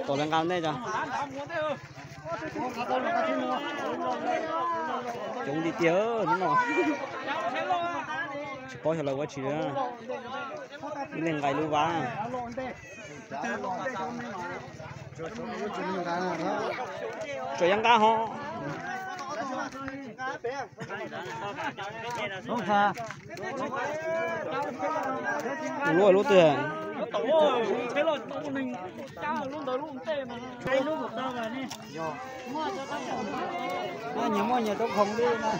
Tom lawv nqa ntej tso. Coob tiag tiag hnub no. Tsis paub xyov lawv ua tsi. Ib leeg nqa lub vab. Tsuas yog nqa ho. Ua lub ua lub twg. Nyias muaj nyias toob khoom li na.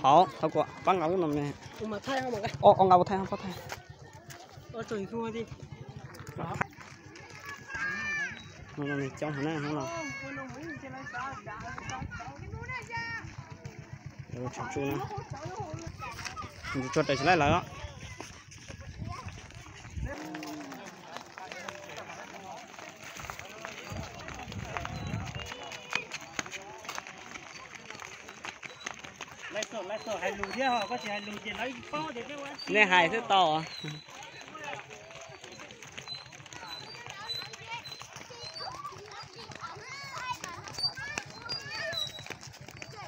Hauv, thov kuam pab nqa lub no me. O, o nqa ua thaij, pab thaij. Hnub no neeg coob heev na hnub no. Tsuag tsuag raws tsis laib lawm. Nej hais xwb tau.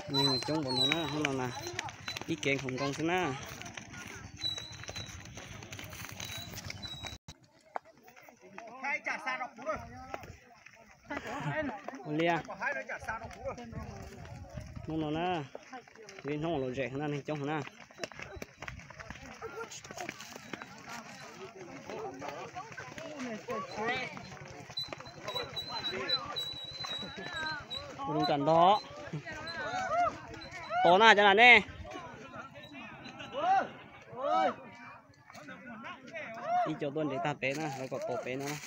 Neeg coob npaum no na, hnub no na, ib kev nkoos nkoos xwb na. Ua li, hnub no na, ib hnub lom zem heev na, neeg coob heev na. Ua zoo tsam ntog. Tos na cov nam nej. Ib co tuaj nres tag pem na, lawv kom tos pem no na.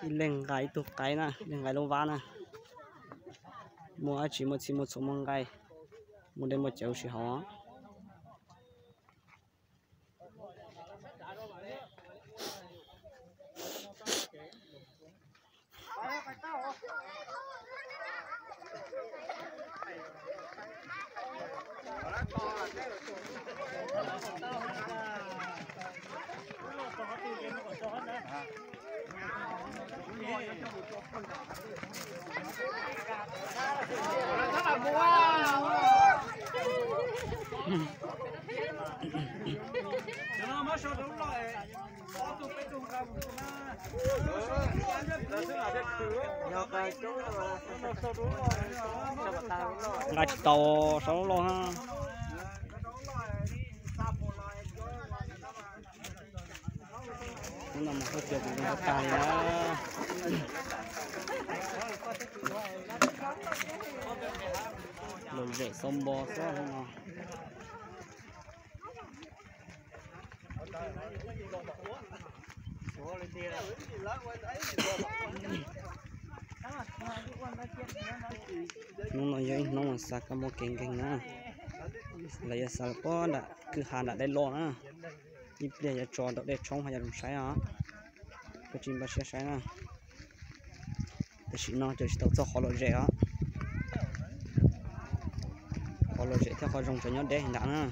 Ib leeg nqa ib tug qaib na, ib leeg nqa lub vab na. Muaj dab tsi muaj txhij muaj txhua muaj nqaij, muaj dej muaj cawv sib haum. Nqa tsis tau saum lub loj na. Hnub no mus haus cua kuv mus tag li na. Lom zem xau npo xwb hnub no. Hnub no yog ib hnub uas xav kom muaj kev nkeeg na. Lawv yuav xa lawv puag nram kwj ha nram dej loj na. Ib pliag yuav tso nram dej tshoob ho yuav zoo saib os. Koj tsis npaj siab saib na. Tam sim no ces tsis tau txog qhov lom zem os. Qhov lom zem thiab qhov zoo tseem nyob deb nram na.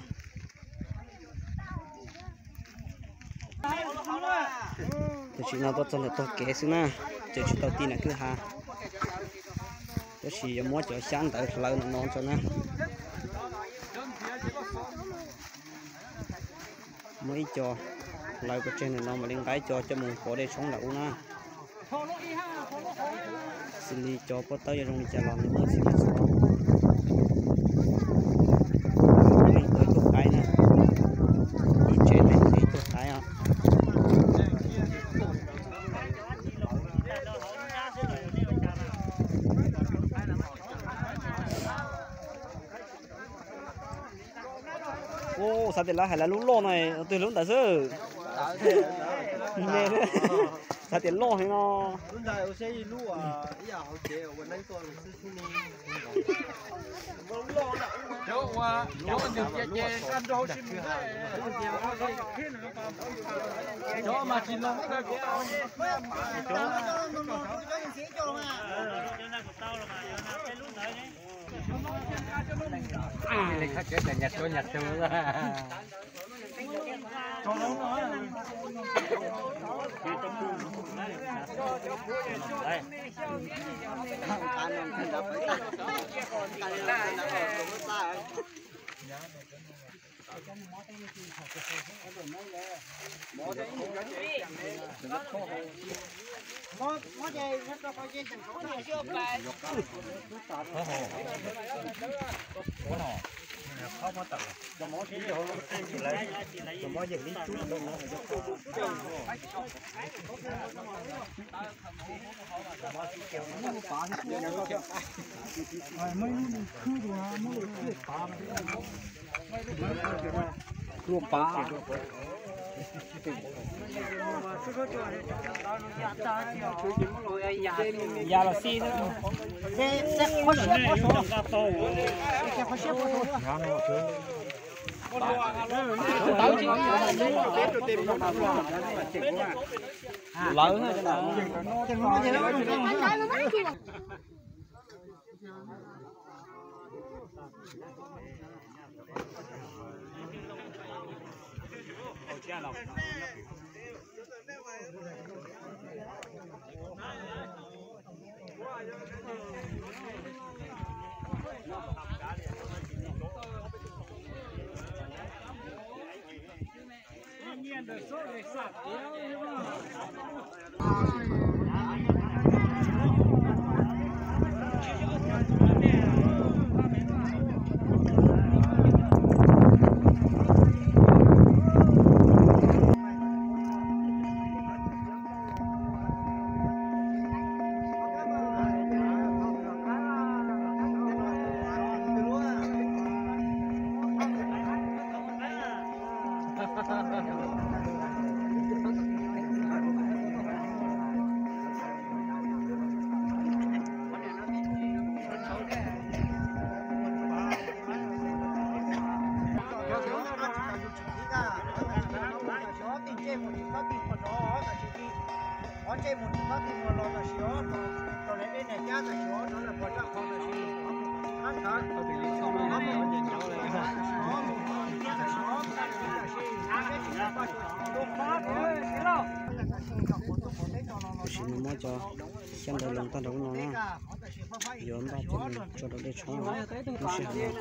Tam sim no tuaj txog ntawm tog kev xwb na, ces tsis tau ti nram kwj ha. Tab sis yuav muab cov xyab ntawd hlawv no no tso na. Muab ib co hlawv pov tseg ntawm no mam li nqa ib co coj mus pov dej tshoob nram ub na. Xws li cov pob tawb yuav zoo li cas los nws muaj txhij muaj txhua. Ib leeg tau ib tug qaib na, ib tsev neeg ib tug qaib os. Xav tias lawv hais lawv lub loj no, twg lub ntawd xwb. Xav tias loj heev no. Ya los xij. Lawv. Qhov ntsej mus tsis txhob tig mus los tam sim os, rau niam dej niam cab tam sim os, rov lawm puas raj qhov tam sim, qhov mus qhov tus qab ntawd, qhov mus qhov tus qab tam sim os, mus qhov tus qab tam sim os, tam sim, tam sim no muab cov xyab ntawd loos tag nrho no na, yuav npaj coj mus tso rau dej tshoob lub sij hawm no.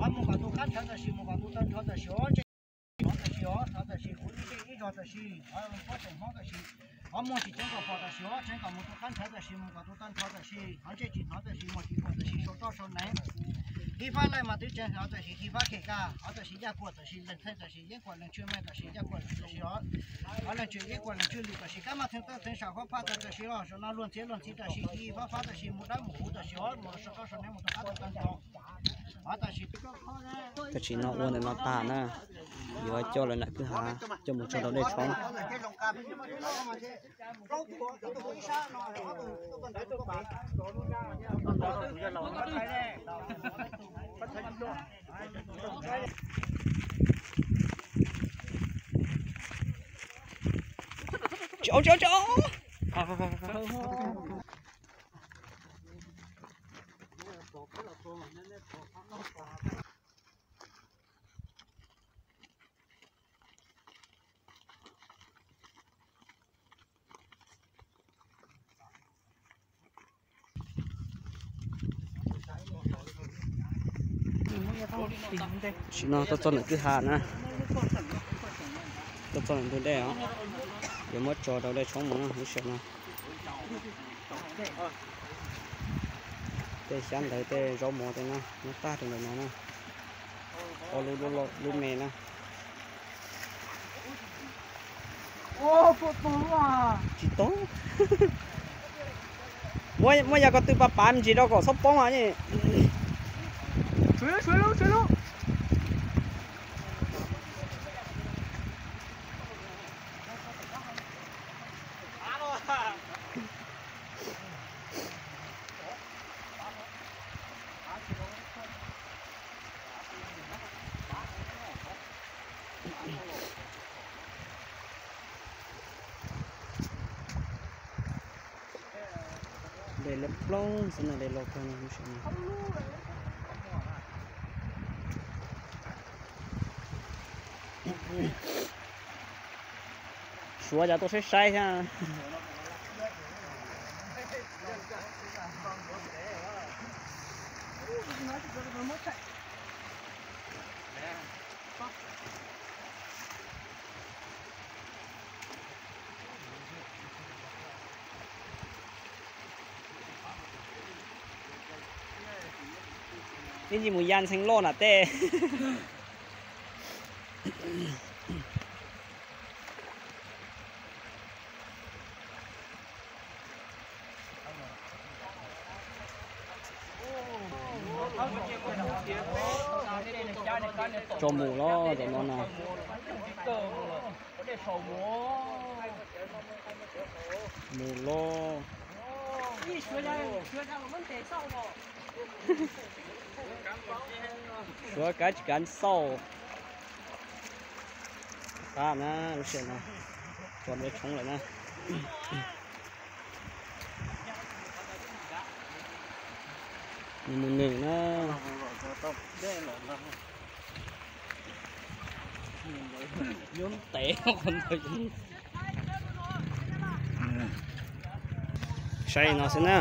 Qhov mus kom tus qab ntshaw tam sim mus kom tus tag nrho tam sim os, tam sim os, tam sim kuv ib zej ib zog tam sim, qhov pob tseem hmoob tam sim, qhov muag tsis tseev kom pom tam sim os, tseev kom mus tus qab ntshaw tam sim mus kom tus tag nrho tam sim, qhov ntsej tsis hnov tam sim muag tsis pom tam sim, sau roj sau neev. Thib fab laij mas twb tseev hnov tam sim, thib fab khem kaj, qhov tam sim yaj kuam tam sim, lees txheej tam sim, yeeb kuam lees tswj meej tam sim, yaj kuam tam sim os, qhov lees tswj yeeb kuam lees tswj lwm tam sim, kab maj theej txawj theej sam fab fab tam sim los, zaum no luag ntxhiab luag ntxhiv tam sim, thib fab fab tam sim, mus dawb mus huv tam sim os, mus sau roj sau neev mus rau qab tus tag nrho. Tam sim no ua ntawm no tas na, yuav coj lawv nam kwj hav coj mus tso rau dej tshoob. Tam sim no tuaj txog ntawm kwj ha na, tuaj txog ntawm ntug dej os, yuav muab tso rau dej tshoob mus na lub sij hawm no. Tej xyab ntawv tej zaub mov tej na, nyob tag rau ntawm no na. Ob lub, lub me na. Tsis tau. Muab, muab yog ko tw pas pav me ntsis rau kom txhob poob os. Dej loj ploog xwb na, dej loj kawg no lub sij hawm no. Suav cas tuaj saib saib thiab. Ib ntsis mus ya ntxhee loj nram tej. Tso mus los tam no na. Mus los. Suav kav tsis kav xauj. Qab na, lub sij hawm no tso dej tshoob lawm na. Nws mus nws na. Nyob ntev qhov ntawd. Saib no xwb na.